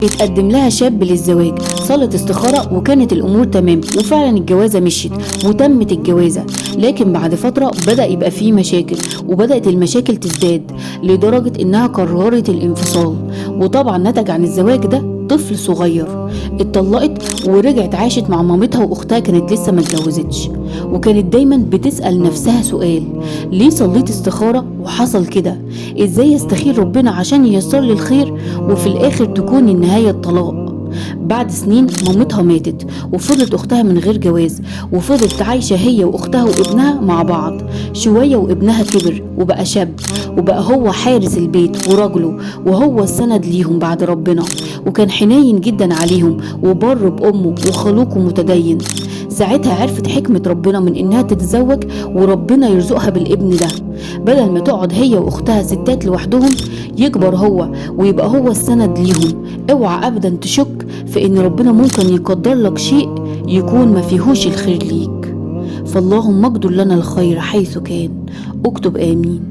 اتقدم لها شاب للزواج، صلت استخارة وكانت الأمور تمام، وفعلا الجوازة مشيت وتمت الجوازة. لكن بعد فترة بدأ يبقى فيه مشاكل، وبدأت المشاكل تزداد لدرجة إنها قررت الانفصال. وطبعا نتج عن الزواج ده طفل صغير. اتطلقت ورجعت عاشت مع مامتها واختها، كانت لسه ما اتجوزتش. وكانت دايما بتسأل نفسها سؤال: ليه صليت استخارة وحصل كده؟ ازاي استخير ربنا عشان ييسر لي الخير وفي الاخر تكون النهاية الطلاق؟ بعد سنين مامتها ماتت، وفضلت اختها من غير جواز، وفضلت عايشة هي واختها وابنها مع بعض. شوية وابنها كبر وبقى شاب، وبقى هو حارس البيت ورجله، وهو السند ليهم بعد ربنا، وكان حنين جدا عليهم وبر بأمه وخلوقه متدين. ساعتها عرفت حكمة ربنا من إنها تتزوج وربنا يرزقها بالابن ده، بدل ما تقعد هي وأختها ستات لوحدهم، يكبر هو ويبقى هو السند ليهم. اوعى أبدا تشك في إن ربنا ممكن يقدر لك شيء يكون ما فيهوش الخير ليك. فاللهم اقدر لنا الخير حيث كان. اكتب آمين.